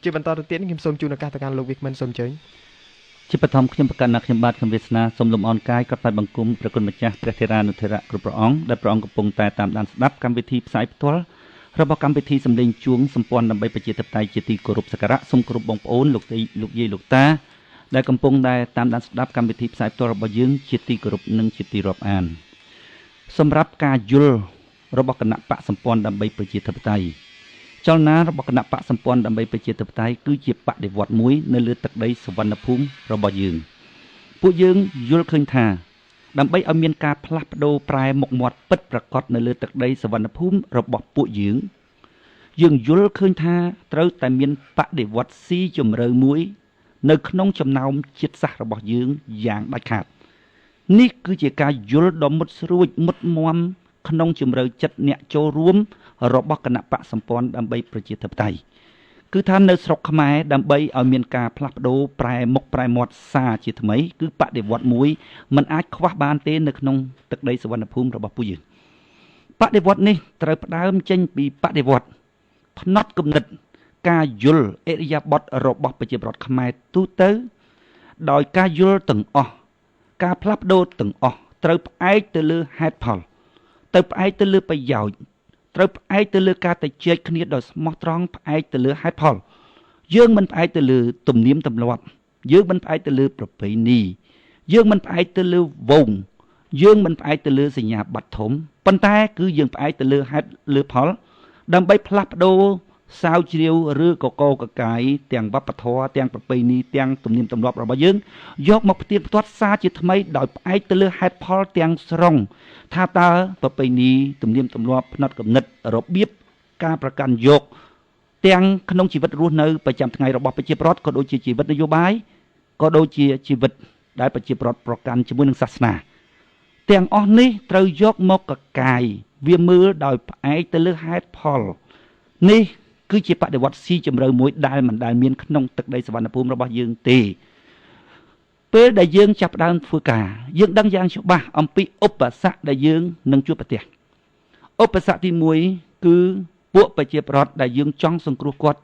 ជាបន្តទៅទៀតខ្ញុំសូមជូនឱកាសទៅកាន់លោកវិក្មិនសូមអញ្ជើញ ជាបឋមខ្ញុំប្រកាសណាខ្ញុំបាទខ្ញុំវាសនាសូមលំអរកាយក៏ផ្សាយបង្គំព្រះគុណម្ចាស់ព្រះធេរានុធរៈគ្រប់ព្រះអង្គដែលព្រះអង្គកំពុងតែតាមដានស្ដាប់កម្មវិធីផ្សាយផ្ទាល់របស់កម្មវិធីសម្លេងជួងសម្ព័ន្ធដើម្បីប្រជាធិបតេយ្យជាទីគោរពសក្ការៈសូមគោរពបងប្អូនលោកស្រីលោកយាយលោកតាដែលកំពុងតែតាមដានស្ដាប់កម្មវិធីផ្សាយផ្ទាល់របស់យើងជាទីគោរពនិងជាទីរាប់អានសម្រាប់ការយល់របស់គណៈបកសម្ព័ន្ធដើម្បីប្រជាធិបតេយ្យចលនារបស់គណៈបកសម្ព័ន្ធដើម្បីប្រជាធិបតេយ្យគឺជាបដិវត្តមួយនៅលើទឹកដីសវណ្ណភូមិរបស់យើងពួកយើងយល់ឃើញថាដើម្បីឲ្យមានការផ្លាស់ប្ដូរប្រែមុខមាត់ពិតប្រាកដនៅលើទឹកដីសវណ្ណភូមិរបស់ពួកយើងយើងយល់ឃើញថាត្រូវតែមានបដិវត្តស៊ីជម្រៅមួយនៅក្នុងចំណោមជាតិសាសន៍របស់យើងយ៉ាងដាច់ខាតនេះគឺជាការយល់ដ៏មុតស្រួចមុតមមក្នុងជម្រៅចិត្តអ្នកចូលរួមរបស់គណៈបកសម្ព័ន្ធដើម្បីប្រជាធិបតេយ្យគឺថានៅស្រុកខ្មែរដើម្បីឲ្យមានការផ្លាស់ប្ដូរប្រែមុខប្រែមាត់សារជាថ្មីគឺបដិវត្តមួយมันអាចខ្វះបានទេនៅក្នុងទឹកដីសវណ្ណភូមិរបស់ពួកយើងបដិវត្តនេះត្រូវផ្ដើមចេញពីបដិវត្តផ្នត់គំនិតការយល់អរិយាបថរបស់ប្រជាពលរដ្ឋខ្មែរទូទៅដោយការយល់ទាំងអស់ការផ្លាស់ប្ដូរទាំងអស់ត្រូវផ្អែកទៅលើហេតុផលទៅផ្អែកទៅលើប្រយោជន៍ត្រូវផ្អែកទៅលើការទៅជែកគ្នាដោយស្មោះត្រង់ផ្អែកទៅលើហេតុផលយើងមិនផ្អែកទៅលើទំនៀមទម្លាប់យើងមិនផ្អែកទៅលើប្រពៃណីយើងមិនផ្អែកទៅលើវងយើងមិនផ្អែកទៅលើសញ្ញាបត្រធំប៉ុន្តែគឺយើងផ្អែកទៅលើហេតុលើផលដើម្បីផ្លាស់ប្ដូរសាវជ្រាវឬកកកកាយទាំងវប្បធម៌ទាំងប្រពៃណីទាំងទំនៀមទម្លាប់របស់យើងយកមកផ្ទៀងផ្ទាត់សារជាថ្មីដោយផ្អែកទៅលើហេតុផលទាំងស្រុងថាតើប្រពៃណីទំនៀមទម្លាប់ផ្នត់គំនិតរបៀបការប្រកាន់យកទាំងក្នុងជីវិតរស់នៅប្រចាំថ្ងៃរបស់ប្រជាពលរដ្ឋក៏ដូចជាជីវិតនយោបាយក៏ដូចជាជីវិតដែលប្រជាពលរដ្ឋប្រកាន់ជាមួយនឹងសាសនាទាំងអស់នេះត្រូវយកមកកកាយវាមើលដោយផ្អែកទៅលើហេតុផលនេះគឺជាបដិវត្តស៊ីជម្រៅមួយដែលមិនដែលមានក្នុងទឹកដីសវណ្ណភូមិរបស់យើងទេពេលដែលយើងចាប់ផ្ដើមធ្វើការយើងដឹងយ៉ាងច្បាស់អំពីឧបសគ្គដែលយើងនឹងជួបប្រទះឧបសគ្គទី1គឺពួកប្រជាពលរដ្ឋដែលយើងចង់សង្គ្រោះគាត់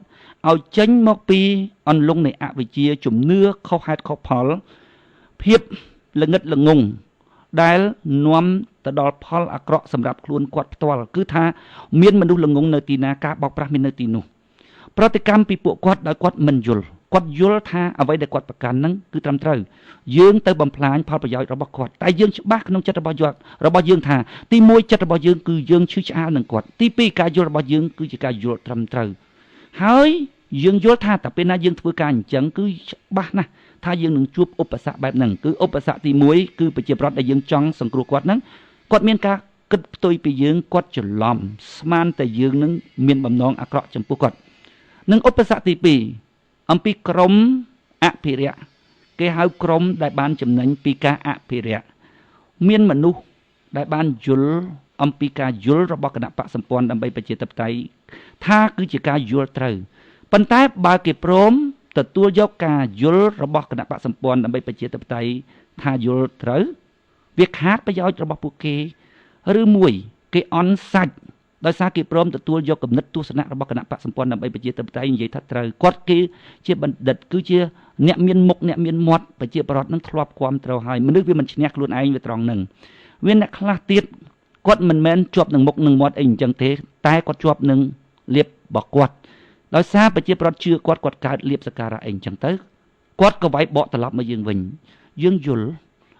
ឲ្យចេញមកពីអន្លង់នៃអវិជ្ជាជំនឿខុសហេតុខុសផលភាពល្ងឹតល្ងងដែលនាំទៅដល់ផលអាក្រក់សម្រាប់ខ្លួនគាត់ផ្ទាល់គឺថាមានមនុស្សល្ងងនៅទីណាការបោកប្រាស់មាននៅទីនោះប្រតិកម្មពីពួកគាត់ដោយគាត់មិនយល់គាត់យល់ថាអ្វីដែលគាត់ប្រកាន់ហ្នឹងគឺត្រឹមត្រូវយើងទៅបំផ្លាញផលប្រយោជន៍របស់គាត់តែយើងច្បាស់ក្នុងចិត្តរបស់យើងថាទី1ចិត្តរបស់យើងគឺយើងឈឺឆ្អាលនឹងគាត់ទី2ការយល់របស់យើងគឺជាការយល់ត្រឹមត្រូវហើយយើងយល់ថាតែពេលណាយើងធ្វើការអញ្ចឹងគឺច្បាស់ណាស់ថាយើងនឹងជួបឧបសគ្គបែបហ្នឹងគឺឧបសគ្គទី1គឺប្រជាប្រដ្ឋដែលយើងចង់សង្គ្រោះគាត់ហ្នឹងគាត់មានការគិតផ្ទុយពីយើងគាត់ច្រឡំស្មានតែយើងនឹងមានបំណងអាក្រក់ចំពោះគាត់និងឧបសគ្គទី2អំពីក្រមអភិរក្សគេហៅក្រមដែលបានចំណេញពីការអភិរក្សមានមនុស្សដែលបានយល់អំពីការយល់របស់គណៈបកសម្ព័ន្ធដើម្បីប្រជាធិបតេយ្យថាគឺជាការយល់ត្រូវប៉ុន្តែបើគេព្រមទទួលយកការយល់របស់គណៈបកសម្ព័ន្ធដើម្បីប្រជាធិបតេយ្យថាយល់ត្រូវវាខាតប្រយោជន៍របស់ពួកគេឬមួយគេអន់សាច់ដោយសារគេព្រមទទួលយកគំនិតទស្សនៈរបស់គណៈបកសម្ព័ន្ធដើម្បីប្រជាធិបតេយ្យនិយាយថាត្រូវគាត់គេជាបណ្ឌិតគឺជាអ្នកមានមុខអ្នកមានមាត់ប្រជាប្រដ្ឋនឹងធ្លាប់គាំត្រូវហើយមនុស្សវាមិនឈ្នះខ្លួនឯងវាត្រង់នឹងវាអ្នកខ្លះទៀតគាត់មិនមែនជាប់នឹងមុខនឹងមាត់អីអញ្ចឹងទេតែគាត់ជាប់នឹងលៀបរបស់គាត់ដោយសារប្រជាប្រដ្ឋជឿគាត់គាត់កើតលៀបសក្ការៈអីអញ្ចឹងទៅគាត់ក៏វាយបកត្រឡប់មកយើងវិញយើងយល់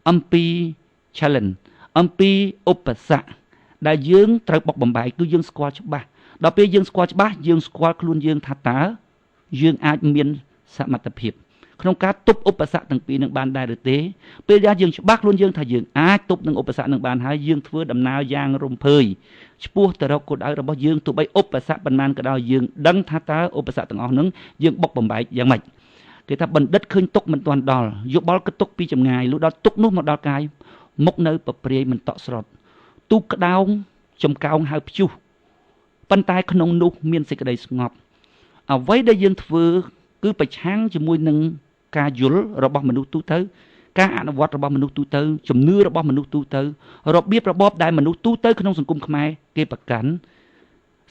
អំពី challenge អំពីឧបសគ្គដែលយើងត្រូវបុកបំបែកគឺយើងស្គាល់ច្បាស់ដល់ពេលយើងស្គាល់ច្បាស់យើងស្គាល់ខ្លួនយើងថាតើយើងអាចមានសមត្ថភាពក្នុងការទប់ឧបសគ្គទាំងពីរនឹងបានដែរឬទេពេលដែលយើងច្បាស់ខ្លួនយើងថាយើងអាចទប់នឹងឧបសគ្គនឹងបានហើយយើងធ្វើដំណើរយ៉ាងរំភើយឆ្ពោះទៅរកគោលដៅរបស់យើងទោះបីឧបសគ្គប៉ុន្មានក៏ដោយយើងដឹងថាតើឧបសគ្គទាំងអស់នឹងយើងបុកបំបែកយ៉ាងម៉េចគេថាបណ្ឌិតឃើញទុកមិនទាន់ដល់យោបល់គិតទុកពីចម្ងាយលុះដល់ទុកនោះមកដល់កាយមុខនៅប្រព្រាយមិនតក់ស្រុតទូកក្តោងចំកោងហៅព្យុះប៉ុន្តែក្នុងនោះមានសេចក្តីស្ងប់អ្វីដែលយើងធ្វើគឺប្រឆាំងជាមួយនឹងការយល់របស់មនុស្សទូទៅការអនុវត្តរបស់មនុស្សទូទៅជំនឿរបស់មនុស្សទូទៅរបៀបរបបដែលមនុស្សទូទៅក្នុងសង្គមខ្មែរគេប្រកាន់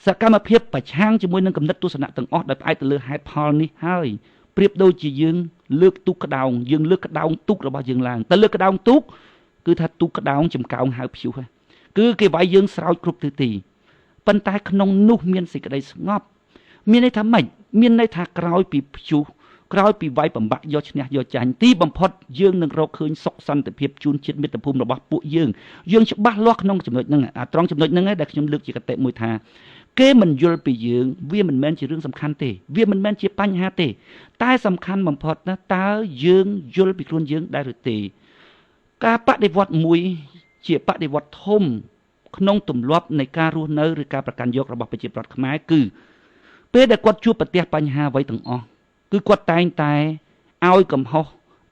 សកម្មភាពប្រឆាំងជាមួយនឹងគំនិតទស្សនៈទាំងអស់ដោយផ្អែកទៅលើហេតុផលនេះហើយប្រៀបដូចជាយើងលើកទូកក្តោងយើងលើកក្តោងទូករបស់យើងឡើងតែលើកក្តោងទូកគឺថាទូកក្តោងចំកោងហៅព្យុះគឺគេវាយយើងស្រោចគ្រប់ទិសទីប៉ុន្តែក្នុងនោះមានសេចក្តីស្ងប់មានន័យថាម៉េចមានន័យថាក្រោយពីព្យុះក្រោយពីវាយបំបាក់យកឈ្នះយកចាញ់ទីបំផុតយើងនឹងរកឃើញសុខសន្តិភាពជូនជាតិមាតុភូមិរបស់ពួកយើងយើងច្បាស់លាស់ក្នុងចំណុចហ្នឹងអាត្រង់ចំណុចហ្នឹងឯងដែលខ្ញុំលើកជាកតិមួយថាគេមិនយល់ពីយើងវាមិនមែនជារឿងសំខាន់ទេវាមិនមែនជាបញ្ហាទេតែសំខាន់បំផុតណាតើយើងយល់ពីខ្លួនយើងដែរឬទេការបដិវត្តមួយជាបដិវត្តធំក្នុងទម្លាប់នៃការរស់នៅឬការប្រកាន់យករបស់ប្រជាពលរដ្ឋខ្មែរគឺពេលដែលគាត់ជួបប្រទះបញ្ហាអ្វីទាំងអស់គឺគាត់តែងតែឲ្យកំហុស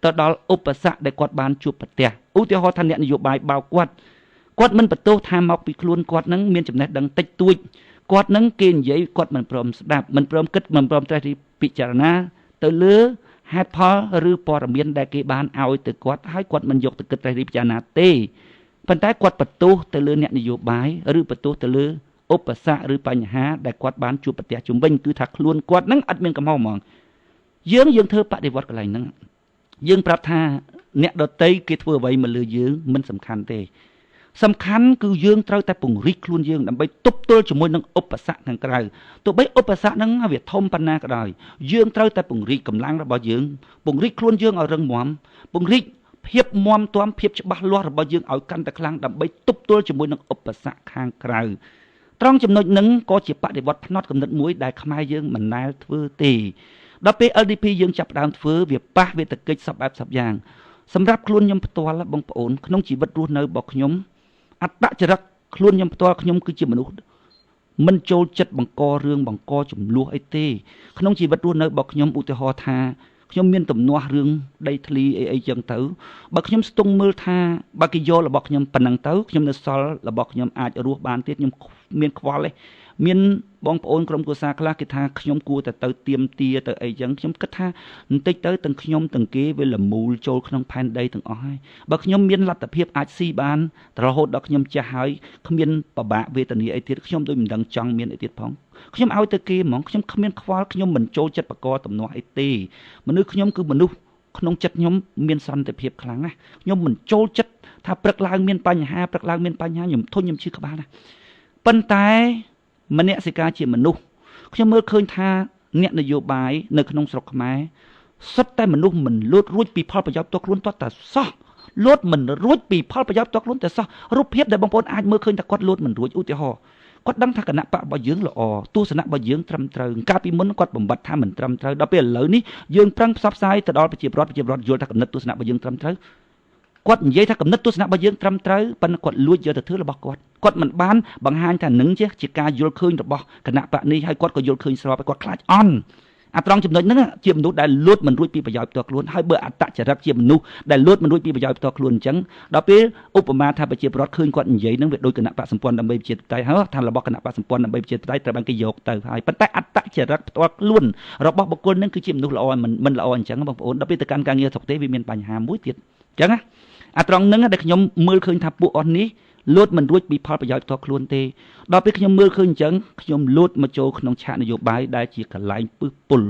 ទៅដល់ឧបសគ្គដែលគាត់បានជួបប្រទះឧទាហរណ៍ថាអ្នកនយោបាយបោកគាត់គាត់មិនបន្ទោសថាមកពីខ្លួនគាត់នឹងមានចំណេះដឹងតិចតួចគាត់នឹងគេនិយាយគាត់មិនព្រមស្ដាប់មិនព្រមគិតមិនព្រមត្រេះពិចារណាទៅលើហេតុផលឬព័ត៌មានដែលគេបានឲ្យទៅគាត់ហើយគាត់មិនយកទៅគិតត្រេះពិចារណាទេប៉ុន្តែគាត់បន្ទោសទៅលើអ្នកនយោបាយឬបន្ទោសទៅលើឧបសគ្គឬបញ្ហាដែលគាត់បានជួបប្រទះជុំវិញគឺថាខ្លួនគាត់នឹងអត់មានកំហុសហ្មងយើងធ្វើបដិវត្តកន្លែងហ្នឹងយើងប្រាប់ថាអ្នកដតីគេធ្វើអ្វីមកលើយើងមិនសំខាន់ទេសំខាន់គឺយើងត្រូវតែពង្រីកខ្លួនយើងដើម្បីទប់ទល់ជាមួយនឹងឧបសគ្គខាងក្រៅទោះបីឧបសគ្គហ្នឹងវាធំប៉ុណ្ណាក៏ដោយយើងត្រូវតែពង្រីកកម្លាំងរបស់យើងពង្រីកខ្លួនយើងឲ្យរឹងមាំពង្រីកភាពមាំទាំភាពច្បាស់លាស់របស់យើងឲ្យកាន់តែខ្លាំងដើម្បីទប់ទល់ជាមួយនឹងឧបសគ្គខាងក្រៅត្រង់ចំណុចហ្នឹងក៏ជាបដិវត្តផ្នត់គំនិតមួយដែលខ្មែរយើងមិនដែលធ្វើទេដល់ពេល LDP យើងចាប់ផ្ដើមធ្វើវាប៉ះវាតកិច្ចសពបែបសពយ៉ាងសម្រាប់ខ្លួនខ្ញុំផ្ទាល់បងប្អូនក្នុងជីវិតរស់នៅរបស់ខ្ញុំអត្តចរិតខ្លួនខ្ញុំផ្ទាល់ខ្ញុំគឺជាមនុស្សមិនចូលចិត្តបង្ករឿងបង្កចំនួនអីទេក្នុងជីវិតរស់នៅរបស់ខ្ញុំឧទាហរណ៍ថាខ្ញុំមានទំនាស់រឿងដីធ្លីអីអីចឹងទៅបើខ្ញុំស្ទង់មើលថាបើគេយករបស់ខ្ញុំប៉ុណ្ណឹងទៅខ្ញុំនៅសល់របស់ខ្ញុំអាចរស់បានទៀតខ្ញុំមានខ្វល់ទេមានបងប្អូនក្រុមគ្រួសារខ្លះគេថាខ្ញុំគួរតែទៅទៀមទាទៅអីចឹងខ្ញុំគិតថាបន្តិចទៅទាំងខ្ញុំទាំងគេវាលមូលចូលក្នុងផែនដីទាំងអស់ហើយបើខ្ញុំមានលទ្ធភាពអាចស៊ីបានរហូតដល់ខ្ញុំចាស់ហើយគ្មានពិបាកវេទនាអីទៀតខ្ញុំដូចមិនដឹងចង់មានអីទៀតផងខ្ញុំឲ្យទៅគេហ្មងខ្ញុំគ្មានខ្វល់ខ្ញុំមិនចូលចិត្តបកកទំនាស់អីទេមនុស្សខ្ញុំគឺមនុស្សក្នុងចិត្តខ្ញុំមានសន្តិភាពខ្លាំងណាស់ខ្ញុំមិនចូលចិត្តថាព្រឹកឡើងមានបញ្ហាព្រឹកឡើងមានបញ្ហាខ្ញុំធុញខ្ញុំឈឺក្បាលណាស់ប៉ុន្តែមនសិការជាមនុស្សខ្ញុំមើលឃើញថាអ្នកនយោបាយនៅក្នុងស្រុកខ្មែរសុទ្ធតែមនុស្សមិនលួចរួចពីផលប្រយោជន៍ផ្ទាល់ខ្លួនទាល់តែសោះលួចមិនរួចពីផលប្រយោជន៍ផ្ទាល់ខ្លួនតែសោះរូបភាពដែលបងប្អូនអាចមើលឃើញថាគាត់លួចមិនរួចឧទាហរណ៍គាត់ដឹងថាគណៈបករបស់យើងល្អទស្សនៈរបស់យើងត្រឹមត្រូវកាលពីមុនគាត់បំបត្តិថាមិនត្រឹមត្រូវដល់ពេលឥឡូវនេះយើងប្រឹងផ្សព្វផ្សាយទៅដល់ប្រជាពលរដ្ឋប្រជាពលរដ្ឋយល់ថាគំនិតទស្សនៈរបស់យើងត្រឹមត្រូវគាត់និយាយថាគំនិតទស្សនៈរបស់យើងត្រឹមត្រូវប៉ុន្តែគាត់លួចយកទៅធ្វើរបស់គាត់គាត់មិនបានបង្ហាញថានឹងជាការយល់ឃើញរបស់គណៈបកនេះហើយគាត់ក៏យល់ឃើញស្របហើយគាត់ខ្លាចអន់អាត្រង់ចំណុចហ្នឹងជាមនុស្សដែលលួចមិនរួចពីប្រយោជន៍ផ្ទាល់ខ្លួនហើយបើអត្តចរិតជាមនុស្សដែលលួចមិនរួចពីប្រយោជន៍ផ្ទាល់ខ្លួនអញ្ចឹងដល់ពេលឧបមាថាប្រជាពលរដ្ឋឃើញគាត់និយាយហ្នឹងវាដូចគណៈបកសម្ព័ន្ធដើម្បីប្រជាធិបតេយ្យហើយថារបស់គណៈបកសម្ព័ន្ធដើម្បីប្រជាធិបតេយ្យត្រូវបានគេយកទៅហើយប៉ុន្តែអត្តចរិតផ្ទាល់ខ្លួនរបស់បុគ្គលហ្នឹងគឺជាមនុស្សល្អមិនល្អអញ្ចឹងបងប្អូនដល់ពេលទៅកាន់ការងារស្រុកទេវាមានបញ្ហាមួយទៀតអញ្ចឹងណាអាត្រង់ហ្នឹងដែលខ្ញុំមើលឃើញថាពួកអស់នេះលួចមិនរួចពីផលប្រយោជន៍ផ្ទាល់ខ្លួនទេដល់ពេលខ្ញុំមើលឃើញអញ្ចឹងខ្ញុំលួចមកចូលក្នុងឆាកនយោបាយដែលជាកន្លែងពឹសពុល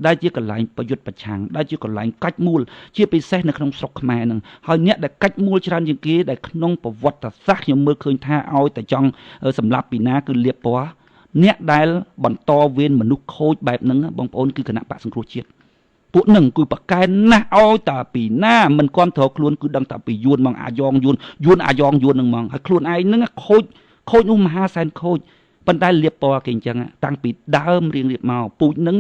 ដែលជាកន្លែងប្រយុទ្ធប្រឆាំងដែលជាកន្លែងកាច់មូលជាពិសេសនៅក្នុងស្រុកខ្មែរហ្នឹងហើយអ្នកដែលកាច់មូលច្រើនជាងគេដែលក្នុងប្រវត្តិសាស្ត្រខ្ញុំមើលឃើញថាឲ្យតែចង់សម្លាប់ពីណាគឺលៀបពណ៌អ្នកដែលបន្តវេនមនុស្សខូចបែបហ្នឹងបងប្អូនគឺគណៈបកសង្គ្រោះជាតិពួកនឹងគឺប្រកែនណាស់ឲ្យតាពីណាមិនគាំទ្រខ្លួនគឺដឹងតាពីយួនហ្មងអាយ៉ងយួនយួនអាយ៉ងយួននឹងហ្មងហើយខ្លួនឯងនឹងខូចខូចនោះមហាសែនខូចប៉ុន្តែលៀបពណ៌គេអញ្ចឹងតាំងពីដើមរៀងរៀបមកពូជនឹង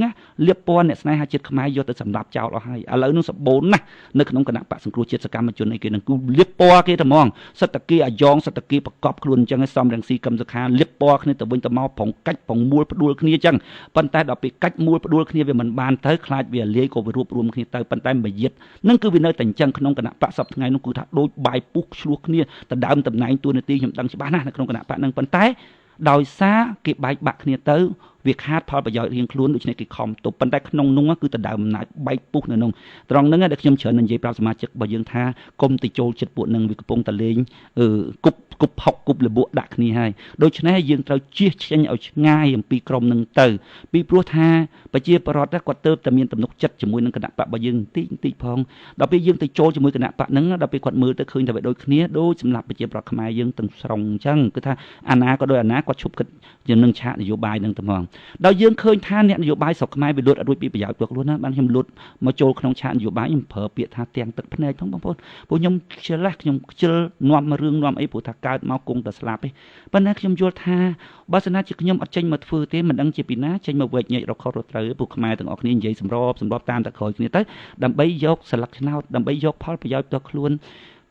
លៀបពណ៌អ្នកស្នេហាជាតិខ្មែរយកទៅសម្រាប់ចោលអស់ហើយឥឡូវនឹងសម្បូរណាស់នៅក្នុងគណៈបកសង្គ្រោះជាតិសកម្មជនអីគេនឹងគឺលៀបពណ៌គេតែហ្មងសិតតាគេអាយ៉ងសិតតាគេប្រកបខ្លួនអញ្ចឹងឲ្យសំរងស៊ីកឹមសុខាលៀបពណ៌គ្នាទៅវិញទៅមកប្រងកាច់ប្រងមូលផ្ដួលគ្នាអញ្ចឹងប៉ុន្តែដល់ពេលកាច់មូលផ្ដួលគ្នាវាមិនបានទៅខ្លាចវាលាយក៏វារួបរួមគ្នាទៅប៉ុន្តែមយាទនឹងគឺវានៅតែអញ្ចឹងក្នុងគណៈបកសប្តាហ៍ថ្ងៃនោះគឺថាដូចបាយពុះឆ្លោះគ្នាដណ្ដើមតំណែងតួនាទីខ្ញុំដឹងច្បាស់ណាស់នៅក្នុងគណៈបកនឹងប៉ុន្តែដោយសារគេបែកបាក់គ្នាទៅ វាខាតផលប្រយោជន៍រៀងខ្លួនដូច្នេះគេខំទប់ប៉ុន្តែក្នុងនោះគឺដណ្ដើមអំណាចបែកពុះនៅនោះត្រង់ហ្នឹងដែលខ្ញុំច្រើននិយាយប្រាប់សមាជិករបស់យើងថាកុំទៅចូលចិត្តពួកនឹងវាកំពុងតែលេងគប់គប់ផុកគប់លបក់ដាក់គ្នាហើយដូច្នេះយើងត្រូវជៀសចេញឲ្យឆ្ងាយអំពីក្រុមនឹងទៅពីព្រោះថាប្រជាពលរដ្ឋគាត់ទៅតែមានទំនុកចិត្តជាមួយនឹងគណៈបករបស់យើងបន្តិចបន្តិចផងដល់ពេលយើងទៅចូលជាមួយគណៈបកហ្នឹងដល់ពេលគាត់មើលទៅឃើញតែវាដូចគ្នាដូចសម្រាប់ប្រជាពលរដ្ឋខ្មែរយើងទាំងស្រុងអញ្ចឹងគឺថាអាណាក៏ដោយអាណាគាត់ឈប់គិតនឹងឆាកនយោបាយហ្នឹងតែហ្មងដល់យើងឃើញថាអ្នកនយោបាយស្រុកខ្មែរវាលួចអត់រួចពីប្រយោជន៍ពួកខ្លួនណាបានខ្ញុំលួចមកចូលក្នុងឆាកនយោបាយខ្ញុំប្រើពាក្យថាទាំងទឹកភ្នែកផងបងប្អូនពួកខ្ញុំខ្ជិលណាស់ខ្ញុំខ្ជិលនាំរឿងនាំអីព្រោះថាកើតមកគង់តែស្លាប់ទេប៉ុន្តែខ្ញុំយល់ថាបើសិនណាជាខ្ញុំអត់ចេញមកធ្វើទេមិនដឹងជាពីណាចេញមកវែកញែករកខុសរកត្រូវពួកខ្មែរទាំងអស់គ្នានិយាយសម្របសម្របតាមតែក្រោយគ្នាទៅដើម្បីយកស្លឹកឆ្នោតដើម្បីយកផលប្រយោជន៍ផ្ទាល់ខ្លួន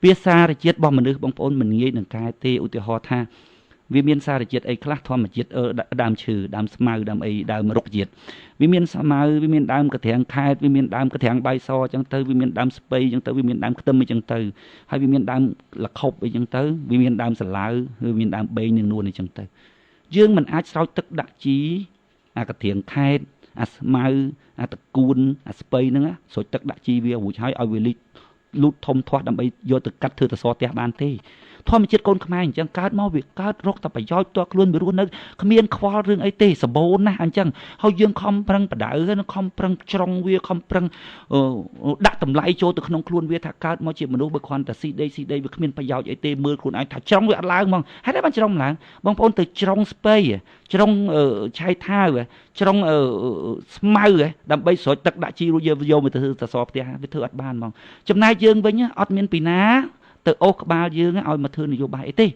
ភាសារជាតិរបស់មនុស្សបងប្អូនមិនងាយនឹងកែទេឧទាហរណ៍ថាវាមានសារជាតិអីខ្លះធម្មជាតិដើមឈើដើមស្មៅដើមអីដើមរុក្ខជាតិវាមានស្មៅវាមានដើមកទ្រាំងខេតវាមានដើមកទ្រាំងបាយសអញ្ចឹងទៅវាមានដើមស្ពៃអញ្ចឹងទៅវាមានដើមខ្ទឹមអញ្ចឹងទៅហើយវាមានដើមលខប់អីចឹងទៅវាមានដើមសាឡាវវាមានដើមបេងនឹងនួនអីចឹងទៅយើងមិនអាចស្រោចទឹកដាក់ជីអាកទ្រាំងខេតអាស្មៅអាតកួនអាស្ពៃហ្នឹងស្រោចទឹកដាក់ជីវារួចហើយឲ្យវាលីលូតធំធាត់ដើម្បីយកទៅកាត់ធ្វើទៅសរផ្ទះបានទេធម្មជាតិកូនខ្មែរអញ្ចឹងកើតមកវាកើតរកតែប្រយោជន៍ផ្ទាល់ខ្លួនវារស់នៅគ្មានខ្វល់រឿងអីទេសបូនណាស់អញ្ចឹងហើយយើងខំប្រឹងបដៅខំប្រឹងច្រងវាខំប្រឹងដាក់តម្លៃចូលទៅក្នុងខ្លួនវាថាកើតមកជាមនុស្សបើគ្រាន់តែស៊ីដីស៊ីដីវាគ្មានប្រយោជន៍អីទេមើលខ្លួនឯងថាច្រងវាអត់ឡើងហ្មងហេតុអីបានច្រងឡើងបងប្អូនទៅច្រងស្ពៃច្រងឆៃថាវច្រងស្មៅដើម្បីស្រោចទឹកដាក់ជីរួចយកមកទៅធ្វើសរផ្ទះវាធ្វើអត់បានហ្មងចំណែកយើងវិញអត់មានពីណាទៅអូសក្បាលយើងឲ្យមកធ្វើនយោបាយអីទ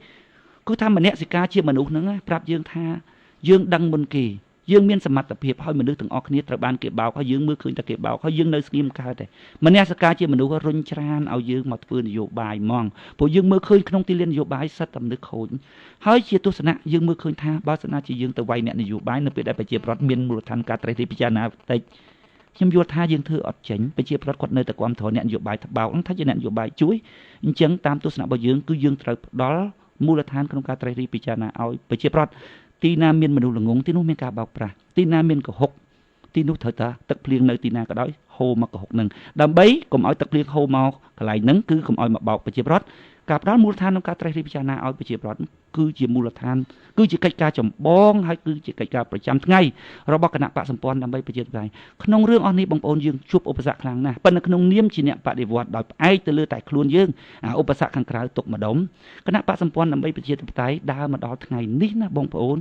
េគឺថាមនសិការជាមនុស្សហ្នឹងប្រាប់យើងថាយើងដឹងមុនគេយើងមានសមត្ថភាពហើយមនុស្សទាំងអស់គ្នាត្រូវបានគេបោកហើយយើងមើលឃើញតែគេបោកហើយយើងនៅស្ងៀមកើតទេមនសិការជាមនុស្សរុញច្រានឲ្យយើងមកធ្វើនយោបាយហ្មងព្រោះយើងមើលឃើញក្នុងទីលាននយោបាយសិតតែមនុស្សខូចហើយជាទស្សនៈយើងមើលឃើញថាបើសិនណាជាយើងទៅវាយអ្នកនយោបាយនៅពេលដែលប្រជាពលរដ្ឋមានមូលដ្ឋានការត្រេះរិះពិចារណាតិចខ្ញុំយល់ថាយើងធ្វើអត់ចេញប្រជាពលរដ្ឋគាត់នៅតែគាំទ្រអ្នកនយោបាយត្បោកថាជាអ្នកនយោបាយជួយអញ្ចឹងតាមទស្សនៈរបស់យើងគឺយើងត្រូវផ្ដល់មូលដ្ឋានក្នុងការត្រេះរិះពិចារណាឲ្យប្រជាពលរដ្ឋទីណាមានមនុស្សល្ងងទីនោះមានការបោកប្រាស់ទីណាមានកុហកទីនោះត្រូវតែទឹកភ្លៀងនៅទីណាក៏ដោយហូរមកកុហកនឹងដើម្បីកុំឲ្យទឹកភ្លៀងហូរមកកន្លែងហ្នឹងគឺកុំឲ្យមកបោកប្រជាពលរដ្ឋការផ្ដល់មូលដ្ឋានក្នុងការត្រេះរិះពិចារណាឲ្យប្រជាពលរដ្ឋគឺជាមូលដ្ឋានគឺជាកិច្ចការចម្បងហើយគឺជាកិច្ចការប្រចាំថ្ងៃរបស់គណៈបកសម្ព័ន្ធដើម្បីប្រជាធិបតេយ្យក្នុងរឿងអស់នេះបងប្អូនយើងជួបឧបសគ្គខ្លាំងណាស់ប៉ុន្តែក្នុងនាមជាអ្នកបដិវត្តដោយផ្អែកទៅលើតែខ្លួនយើងអាឧបសគ្គខាងក្រៅទុកម្ដុំគណៈបកសម្ព័ន្ធដើម្បីប្រជាធិបតេយ្យដើរមកដល់ថ្ងៃនេះណាបងប្អូន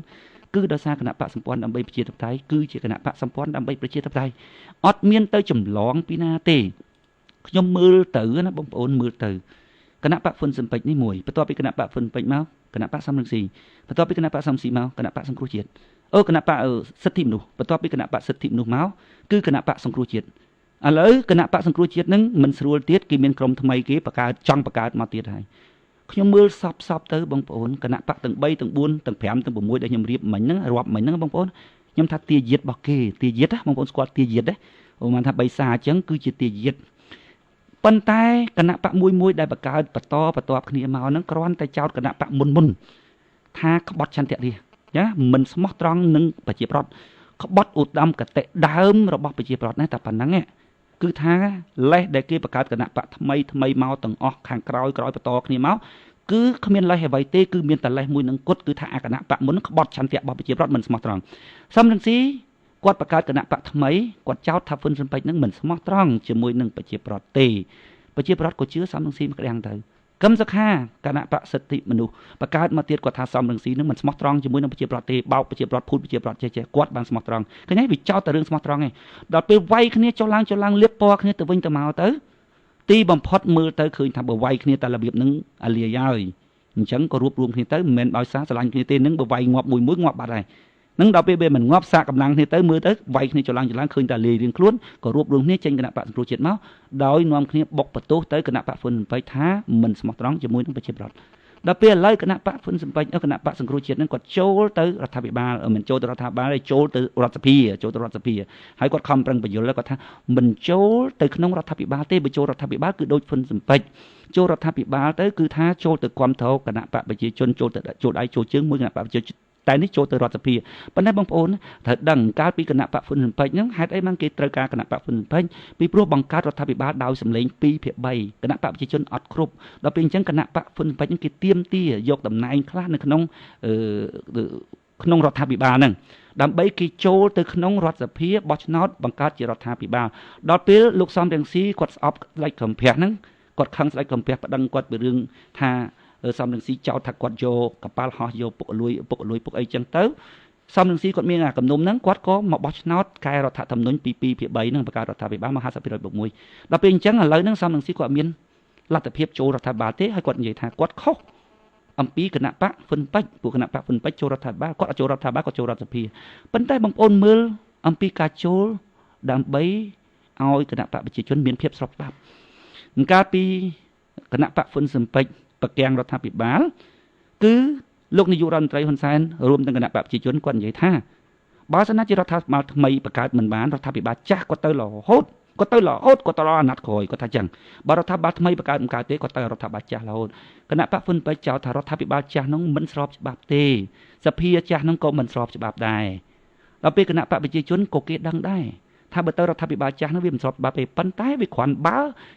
គឺដោយសារគណៈបកសម្ព័ន្ធដើម្បីប្រជាធិបតេយ្យគឺជាគណៈបកសម្ព័ន្ធដើម្បីប្រជាធិបតេយ្យអត់មានទៅចម្លងពីណាទេខ្ញុំមើលទៅណាបងប្អូនមើលទៅគណៈបកហ្វុនស៊ិនពេជ្រនេះមួយបន្ទាប់ពីគណៈបកហ្វុនពេជ្រមកគណៈបកសំរងស៊ីបន្ទាប់ពីគណៈបកសំស៊ីមកគណៈបកសង្គ្រោះជាតិគណៈបកសិទ្ធិមនុស្សបន្ទាប់ពីគណៈបកសិទ្ធិមនុស្សមកគឺគណៈបកសង្គ្រោះជាតិឥឡូវគណៈបកសង្គ្រោះជាតិនឹងមិនស្រួលទៀតគេមានក្រុមថ្មីគេបង្កើតចង់បង្កើតមកទៀតហើយខ្ញុំមើលសពសពទៅបងប្អូនគណៈបកទាំង3ទាំង4ទាំង5ទាំង6ដែលខ្ញុំរៀបមិញហ្នឹងរាប់មិញហ្នឹងបងប្អូនខ្ញុំថាទាយាទរបស់គេទាយាទណាបងប្អូនស្គាល់ទាយាទទេអូបានថា3សាអញ្ចឹងគឺជាទាយាទប៉ុន្តែគណៈបកមួយមួយដែលបង្កើតបន្តបន្ទាប់គ្នាមកហ្នឹងគ្រាន់តែចោទគណៈបកមុនមុនថាក្បត់ឆន្ទៈរាស្ត្រណាមិនស្មោះត្រង់នឹងប្រជាប្រដ្ឋក្បត់ឧត្តមគតិដើមរបស់ប្រជាប្រដ្ឋណាតែប៉ុណ្ណឹងគឺថាលេសដែលគេបង្កើតគណៈបកថ្មីថ្មីមកទាំងអស់ខាងក្រោយក្រោយបន្តគ្នាមកគឺគ្មានលេសអ្វីទេគឺមានតែលេសមួយនឹងគត់គឺថាអាគណៈបកមុនក្បត់ឆន្ទៈរបស់ប្រជាប្រដ្ឋមិនស្មោះត្រង់សំរងស៊ីគាត់បង្កើតគណៈបកថ្មីគាត់ចោទថាហ្វុនស៊ិនពេជ្រនឹងមិនស្មោះត្រង់ជាមួយនឹងប្រជាប្រដ្ឋទេប្រជាប្រដ្ឋក៏ជឿសំរងស៊ីមកក្តាំងទៅកឹមសុខាគណៈបកសិទ្ធិមនុស្សបង្កើតមកទៀតគាត់ថាសំរងស៊ីនឹងមិនស្មោះត្រង់ជាមួយនឹងប្រជាប្រដ្ឋទេបោកប្រជាប្រដ្ឋភូតប្រជាប្រដ្ឋចេះចេះគាត់បានស្មោះត្រង់ឃើញទេវាចោទតែរឿងស្មោះត្រង់ឯងដល់ពេលវាយគ្នាចុះឡើងចុះឡើងលៀបពណ៌គ្នាទៅវិញទៅមកទៅទីបំផុតមើលទៅឃើញថាបើវាយគ្នាតែរបៀបនឹងអាលាយហើយអញ្ចឹងក៏រួបរួមគ្នាទៅមិនមែនដោយសារស្រឡាញ់គ្នាទេនឹងបើវាយងាប់មួយមួយងាប់បាត់ហើយនឹងដល់ពេលវាមិនងាប់សាកកម្លាំងគ្នាទៅមើលទៅវាយគ្នាចុះឡើងចុះឡើងឃើញតែលាយរៀងខ្លួនក៏រួបរួមគ្នាចេញគណៈបកសង្គ្រោះជាតិមកដោយនាំគ្នាបុកបន្ទោសទៅគណៈបកហ្វុនស៊ិនពេជ្រថាមិនស្មោះត្រង់ជាមួយនឹងប្រជាប្រដ្ឋដល់ពេលឥឡូវគណៈបកហ្វុនស៊ិនពេជ្រគណៈបកសង្គ្រោះជាតិនឹងគាត់ចូលទៅរដ្ឋាភិបាលមិនចូលទៅរដ្ឋាភិបាលទេចូលទៅរដ្ឋសភាចូលទៅរដ្ឋសភាហើយគាត់ខំប្រឹងបញ្យល់គាត់ថាមិនចូលទៅក្នុងរដ្ឋាភិបាលទេបើចូលរដ្ឋាភិបាលគឺដូចហ្វុនស៊ិនពេជ្រចូលរដ្ឋាភិបាលទៅគឺថាចូលទៅគាំទ្រគណៈបកប្រជាជនចូលទៅចូលដៃចូលជើងមួយគណៈបកប្រជា តែនេះចូលទៅរដ្ឋសភាប៉ុន្តែបងប្អូនត្រូវដឹងកាលពីគណៈបកហ្វុនស៊ិនពេចហ្នឹងហេតុអីបានគេត្រូវការគណៈបកហ្វុនស៊ិនពេចពីព្រោះបង្កើតរដ្ឋាភិបាលដោយសម្លេង2/3គណៈបកប្រជាជនអត់គ្រប់ដល់ពេលអញ្ចឹងគណៈបកហ្វុនស៊ិនពេចហ្នឹងគេទាមទារយកតំណែងខ្លះនៅក្នុងក្នុងរដ្ឋាភិបាលហ្នឹងដើម្បីគេចូលទៅក្នុងរដ្ឋសភាបោះឆ្នោតបង្កើតជារដ្ឋាភិបាលដល់ពេលលោកសំរងស៊ីគាត់ស្អប់ស្ដេចកំភះហ្នឹងគាត់ខឹងស្ដេចកំភះប្តឹងគាត់ពីរឿងថាសំរងស៊ីចោទថាគាត់យកកប៉ាល់ហោះយកពុកលួយពុកលួយពុកអីចឹងទៅសំរងស៊ីគាត់មានអាគំនុំហ្នឹងគាត់ក៏មកបោះឆ្នោតកែរដ្ឋធម្មនុញ្ញពី2/3ហ្នឹងបង្កើតរដ្ឋាភិបាលមក50%បូក1ដល់ពេលអញ្ចឹងឥឡូវហ្នឹងសំរងស៊ីគាត់មានលទ្ធភាពចូលរដ្ឋាភិបាលទេហើយគាត់និយាយថាគាត់ខុសអំពីគណៈបកហ្វុនពេចពួកគណៈបកហ្វុនពេចចូលរដ្ឋាភិបាលគាត់អត់ចូលរដ្ឋាភិបាលគាត់ចូលរដ្ឋសភាប៉ុន្តែបងប្អូនមើលអំពីការចូលដើម្បីឲ្យគណៈបកប្រជាជនមានភាពស្របច្បាប់កាលពីគណៈបកហ្វុនស៊ិនពេចប្រកាំងរដ្ឋាភិបាលគឺលោកនាយករដ្ឋមន្ត្រីហ៊ុនសែនរួមទាំងគណៈបកប្រជាជនគាត់និយាយថាបើសិនណាជារដ្ឋាភិបាលថ្មីបង្កើតមិនបានរដ្ឋាភិបាលចាស់គាត់ទៅរហូតគាត់ទៅរហូតគាត់ទៅដល់អាណត្តិក្រោយគាត់ថាចឹងបើរដ្ឋាភិបាលថ្មីបង្កើតមិនកើតទេគាត់ទៅរដ្ឋាភិបាលចាស់រហូតគណៈបកហ្វុនពេចចោទថារដ្ឋាភិបាលចាស់នោះមិនស្របច្បាប់ទេសភាចាស់នោះក៏មិនស្របច្បាប់ដែរដល់ពេលគណៈបកប្រជាជនក៏គេដឹងដែរថាបើទៅរដ្ឋាភិបាលចាស់នោះវាមិនស្របច្បាប់ទេប៉ុន្តែវាគ្រាន់បើ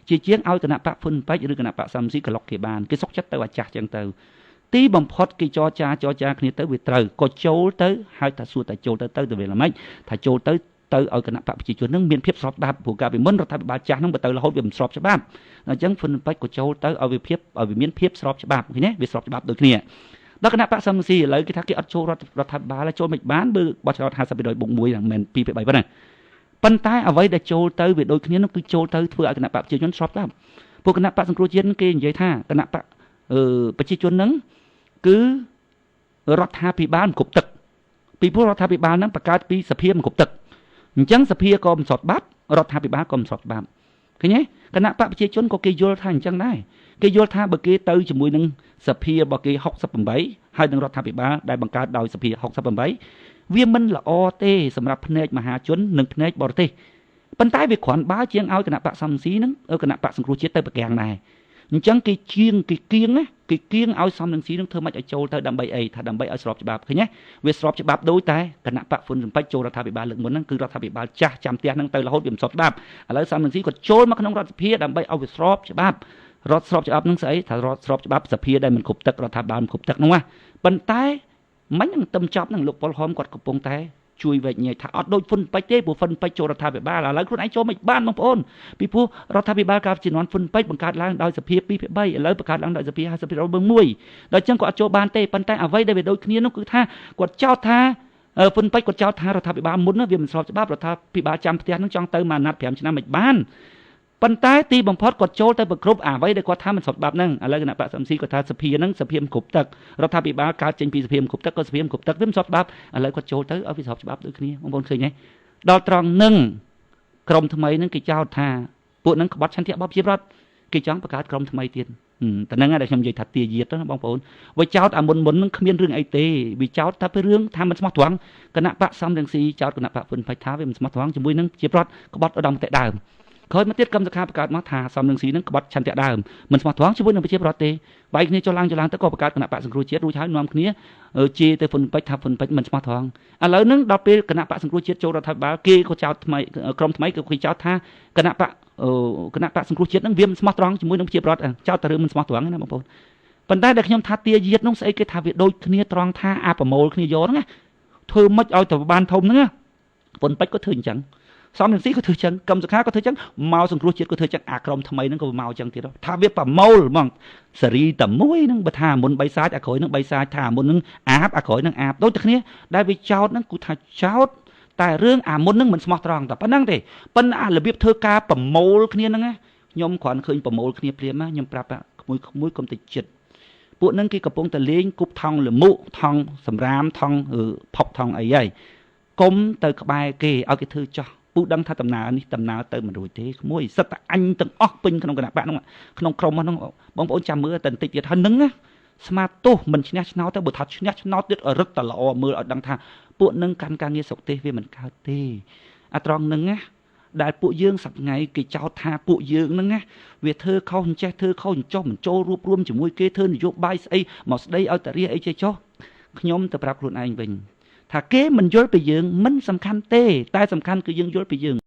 ជាជាងឲ្យគណៈបកហ្វុនពេចឬគណៈបកសំស៊ីក្លុកគេបានគេសុកចិត្តទៅអាចាស់ចឹងទៅទីបំផុតគេចរចាគ្នាទៅវាត្រូវក៏ចូលទៅហើយថាសួរតែចូលទៅទៅវាល្មិចថាចូលទៅទៅឲ្យគណៈបកប្រជាជននឹងមានភាពស្របច្បាប់ព្រោះកាលពីមុនរដ្ឋាភិបាលចាស់នឹងបើទៅរហូតវាមិនស្របច្បាប់អញ្ចឹងហ្វុនពេចក៏ចូលទៅឲ្យវាភាពឲ្យវាមានភាពស្របច្បាប់ឃើញទេវាស្របច្បាប់ដូចគ្នាដល់គណៈបកសំស៊ីឥឡូវគេថាគេអត់ចូលរដ្ឋាភិបាលចូលមិនបានបើបោះឆ្នោត50%បូក1ហ្នឹងមិនមែន2/3ប៉ុណ្ណាប៉ុន្តែអ្វីដែលចូលទៅវាដូចគ្នានោះគឺចូលទៅធ្វើឲ្យគណៈបកប្រជាជនស្របច្បាប់ពួកគណៈបកសង្គ្រោះជាតិគេនិយាយថាគណៈបកប្រជាជនហ្នឹងគឺរដ្ឋាភិបាលមិនគ្រប់ទឹកពីព្រោះរដ្ឋាភិបាលហ្នឹងបង្កើតពីសភាមិនគ្រប់ទឹកអញ្ចឹងសភាក៏មិនស្របច្បាប់រដ្ឋាភិបាលក៏មិនស្របច្បាប់ឃើញទេគណៈបកប្រជាជនក៏គេយល់ថាអញ្ចឹងដែរគេយល់ថាបើគេទៅជាមួយនឹងសភារបស់គេ68ហើយនឹងរដ្ឋាភិបាលដែលបង្កើតដោយសភា68វាមិនល្អទេសម្រាប់ភ្នែកមហាជននិងភ្នែកបរទេសប៉ុន្តែវាគ្រាន់បើជាងឲ្យគណៈបកសំស៊ីនឹងគណៈបកសង្គ្រោះជាតិទៅប្រកាំងដែរអញ្ចឹងគេជាងគេគៀងណាគេគៀងឲ្យសំរងស៊ីនឹងធ្វើម៉េចឲ្យចូលទៅដើម្បីអីថាដើម្បីឲ្យស្របច្បាប់ឃើញទេវាស្របច្បាប់ដូចតែគណៈបកហ្វុនស៊ិនពេចចូលរដ្ឋាភិបាលលើកមុនហ្នឹងគឺរដ្ឋាភិបាលចាស់ចាំផ្ទះហ្នឹងទៅរហូតវាមិនស្របច្បាប់ឥឡូវសំរងស៊ីគាត់ចូលមកក្នុងរដ្ឋសភាដើម្បីឲ្យវាស្របច្បាប់រដ្ឋស្របច្បាប់ហ្នឹងស្អីថារដ្ឋស្របច្បាប់សភាដែលមិនគ្រប់ទឹករដ្ឋាភិបាលមិនគ្រប់ទឹកហ្នឹងណាប៉ុន្តែមិញនឹងទឹមចប់ហ្នឹងលោកប៉ុលហមគាត់កំពុងតែជួយវែកញែកថាអត់ដូចហ្វុនពេចទេព្រោះហ្វុនពេចចូលរដ្ឋាភិបាលឥឡូវខ្លួនឯងចូលមិនបានបងប្អូនពីព្រោះរដ្ឋាភិបាលកាលពីជំនាន់ហ្វុនពេចបង្កើតឡើងដោយសភា2/3ឥឡូវបង្កើតឡើងដោយសភា50%បូក1ដល់អញ្ចឹងគាត់អត់ចូលបានទេប៉ុន្តែអ្វីដែលវាដូចគ្នានោះគឺថាគាត់ចោទថាហ្វុនពេចគាត់ចោទថារដ្ឋាភិបាលមុនវាមិនស្របច្បាប់រដ្ឋាភិបាលចាំផ្ទះនឹងចង់ទៅមួយអាណត្តិ5ឆ្នាំមិនបានប៉ុន្តែទីបំផុតគាត់ចូលទៅប្រគ្រប់អ្វីដែលគាត់ថាមិនស្របច្បាប់ហ្នឹងឥឡូវគណៈបកសំស៊ីគាត់ថាសភាហ្នឹងសភាមិនគ្រប់ទឹករដ្ឋាភិបាលកើតចេញពីសភាមិនគ្រប់ទឹកក៏សភាមិនគ្រប់ទឹកវាមិនស្របច្បាប់ឥឡូវគាត់ចូលទៅឲ្យវាស្របច្បាប់ដូចគ្នាបងប្អូនឃើញទេដល់ត្រង់ហ្នឹងក្រុមថ្មីហ្នឹងគេចោទថាពួកហ្នឹងក្បត់ឆន្ទៈរបស់ប្រជាពលរដ្ឋគេចង់បង្កើតក្រុមថ្មីទៀតតែហ្នឹងដែលខ្ញុំនិយាយថាទាយាទណាបងប្អូនវាចោទអាមុនហ្នឹងគ្មានរឿងអីទេវាចោទថាពីរឿងថាមិនស្មោះត្រង់គណៈបកសំរងស៊ីចោទគណៈបកហ្វុនពេចថាវាមិនស្មោះត្រង់ជាមួយនឹងប្រជាពលរដ្ឋក្បត់ឧត្តមគតិដើមក្រោយមកទៀតកម្មសខាបង្កើតមកថាសំរងស៊ីនឹងក្បត់ឆន្ទៈដើមមិនស្មោះត្រង់ជាមួយនឹងប្រជាពលរដ្ឋទេវាយគ្នាចុះឡើងទៅក៏បង្កើតគណៈបកសង្គ្រោះជាតិរួចហើយនាំគ្នាជេរទៅហ្វុនពេចថាហ្វុនពេចមិនស្មោះត្រង់ឥឡូវហ្នឹងដល់ពេលគណៈបកសង្គ្រោះជាតិចូលរដ្ឋាភិបាលគេក៏ចោទថ្មីក្រុមថ្មីក៏គេចោទថាគណៈបកសង្គ្រោះជាតិហ្នឹងវាមិនស្មោះត្រង់ជាមួយនឹងប្រជាពលរដ្ឋចោទតែរឿងមិនស្មោះត្រង់ណាបងប្អូនប៉ុន្តែដែលខ្ញុំថាទាយាទនោះស្អីគេថាវាដូចគ្នាត្រង់ថាអាប្រមូលគ្នាយកហ្នឹងណាធ្វើម៉េចឲ្យទៅបានធំហ្នឹងណាហ្វុនពេចក៏ធ្វើអញ្ចឹងសំរងស៊ីក៏ធ្វើចឹងកម្មសខាក៏ធ្វើចឹងមកសង្គ្រោះជាតិក៏ធ្វើចឹងអាក្រុមថ្មីហ្នឹងក៏មកចឹងទៀតថាវាប្រមូលហ្មងសេរីតែមួយហ្នឹងបើថាមុន3សាច់អាក្រោយហ្នឹង3សាច់ថាមុនហ្នឹងអាបអាក្រោយហ្នឹងអាបដូចតែគ្នាដែលវាចោតហ្នឹងគឺថាចោតតែរឿងអាមុនហ្នឹងមិនស្មោះត្រង់តែប៉ុណ្្នឹងទេប៉ុន្តែអារបៀបធ្វើការប្រមូលគ្នាហ្នឹងណាខ្ញុំគ្រាន់ឃើញប្រមូលគ្នាព្រាមណាខ្ញុំប្រាប់ក្មួយៗកុំទៅចិត្តពួកហ្នឹងគេកំពុងតែលេងគប់ថង់លមុថង់សម្រាមថង់ផុកថង់អីហើយកុំទៅក្បែរគេឲ្យគេធ្វើចោះពូដឹងថាដំណើរនេះដំណើរទៅមិនរួចទេក្មួយសិតតែអញទាំងអស់ពេញក្នុងគណៈបកហ្នឹងក្នុងក្រុមហ្នឹងបងប្អូនចាំមើលតែបន្តិចទៀតហើយនឹងណាស្មាទោសមិនឈ្នះឆ្នោតទៅបើថាឈ្នះឆ្នោតទៀតរឹតតែល្អមើលឲ្យដឹងថាពួកនឹងកាន់ការងារស្រុកទេសវាមិនកើតទេអាត្រង់នឹងណាដែលពួកយើងសប្ងៃគេចោទថាពួកយើងហ្នឹងណាវាធ្វើខុសអញ្ចេះធ្វើខុសអញ្ចោះមិនចូលរួបរួមជាមួយគេធ្វើនយោបាយស្អីមកស្ដីឲ្យតារាអីចេះចោះ ខ្ញុំទៅប្រាប់ខ្លួនឯងវិញថាគេមិនយល់ពីយើងមិនសំខាន់ទេតែសំខាន់គឺយើងយល់ពីយើង។